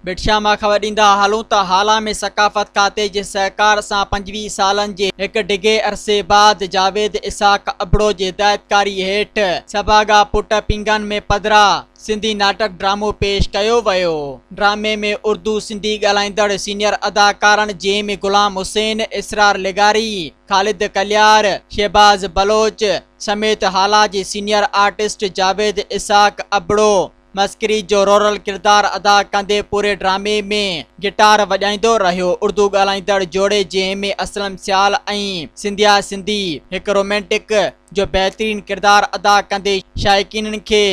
ڀٽ شاهه مان خبر ڏيندا هلون ته هالا ۾ ثقافت کاتي جي سهڪار سان 25 سالن جي هڪ ڊگهي عرصي بعد جاويد اسحاق ابڙو جي هدايتڪاري هيٺ سڀاڳا پٽ پينگهن ۾ پڌرا سنڌي ناٽڪ ڊرامو پيش ڪيو ويو. ڊرامي ۾ اردو سنڌي ڳالهائيندڙ سينيئر اداڪارن جنهن ۾ غلام حسين، اسرار لغاري، خالد ڪليار، شهباز بلوچ سميت هالا جي سينيئر آرٽسٽ جاويد اسحاق ابڙو، مسخري جو رورل ڪردار ادا ڪندي پوري ڊرامي ۾ گٽار وڄائيندو رهيو. اردو ڳالهائيندڙ جوڙي جنهن ۾ اسلم سيال ۽ سنڌيا سنڌي هڪ رومينٽڪ جو بهترين ڪردار ادا ڪندي شائقينن کي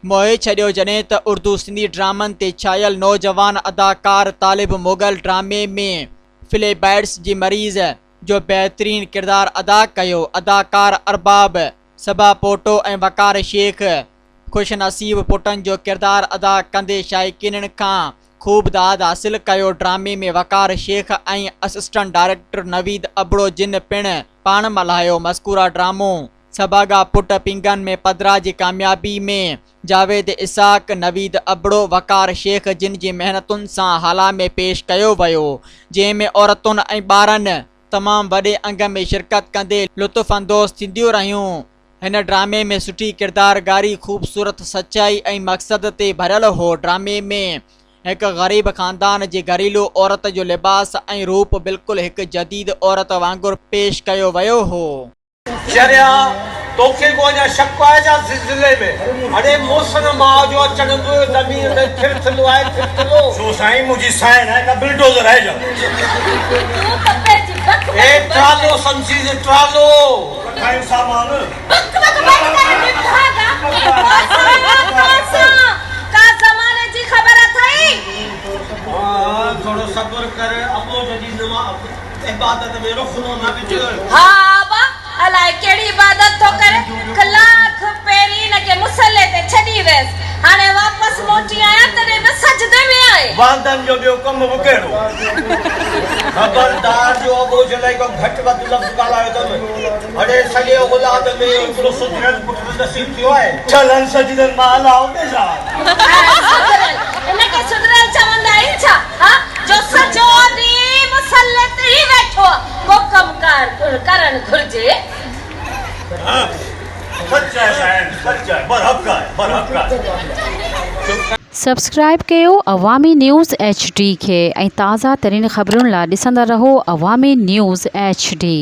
موهي ڇڏيو جڏهن ته اردو سنڌي ڊرامن تي ڇايل نوجوان اداڪار طالب مغل ڊرامي ۾ فليبائٽس جي مريض جو بهترين ڪردار ادا ڪيو. اداڪار ارباب صبا پوٽو ۽ وقار شيخ خوش نصيب پٽن جو ڪردار ادا ڪندي شائقينن کان خوب داد حاصل ڪيو. ڊرامي ۾ وقار شيخ ۽ اسسٽنٽ ڊائريڪٽر نويد ابڙو جن پڻ پاڻ ملهايو. مذڪوره ڊرامو سڀاڳا پٽ پينگهن ۾ پڌرا جي ڪاميابي ۾ جاويد اسحاق، نويد ابڙو، وقار شيخ جن جي محنتن سان هالا ۾ پيش ڪيو ويو جنهن ۾ عورتن ۽ ٻارن تمام وڏي انگ ۾ شرڪت ڪندي لطف اندوز ٿينديون رهيون. هن ڊرامي ۾ سٺي ڪردارگاري، خوبصورت سچائي ۽ مقصد تي ڀريل هو. ڊرامي ۾ هڪ غريب خاندان جي گهريلو عورت جو لباس ۽ روپ بلڪل هڪ جديد عورت وانگر پيش ڪيو ويو هو. چريا، توکي ڪو اڃا شڪ آهي ڇا زلزلي ۾؟ اڙي محسن ماء جو اچڻ به زمين ۾ ٿرٿلو آهي ٿرٿلو. ڇو سائين منهنجي سائن آهي ڪا بلڊوزر آهي ڇا؟ تون ته پنهنجي بک بک اي بند ٽرالو ڪر. سمجهيس ٽرالو. رکايو سامان. بک بک بند ڪر نڀاڳا. توسان ڪا زماني جي خبر اٿئي؟ ها ٿورو صبر ڪر اٻوجهه جي نماز عبادت ۾ رخنو نه وجهه. ها ابا الائي ڪهڙي عبادت ٿو ڪري. ڪلاڪ پهرين هن کي مصلي تي ڇڏي ويس. هاڻي واپس موٽي آيان تڏهن به سجدي ۾ آهي. واندن جو ٻيو ڪم به ڪهڙو؟ خبردار جو اٻوجهه لاء ڪو گهٽ وڌ لفظ ڳالهايو اٿم. اڙي سڄي اولاد ۾ هڪڙو سڌريل پٽ نصيب ٿيو آهي. ٺلهن سجدن مان الله بيزار. اي سڌريل! ان کي سڌريل چوندا آهن ڇا؟ ها جو سڄو ڏينهن مصلي تي ئي ويٺو آ. ڪو ڪم ڪار ڪرڻ گهرجي. سچ آهي سائين سچ آهي برحق آهي برحق آهي. سبسڪرائيب ڪيو عوامي نيوز ايڇ ڊي کي ۽ تازه ترين خبرن لا ڏسندا رهو عوامي نيوز ايڇ ڊي.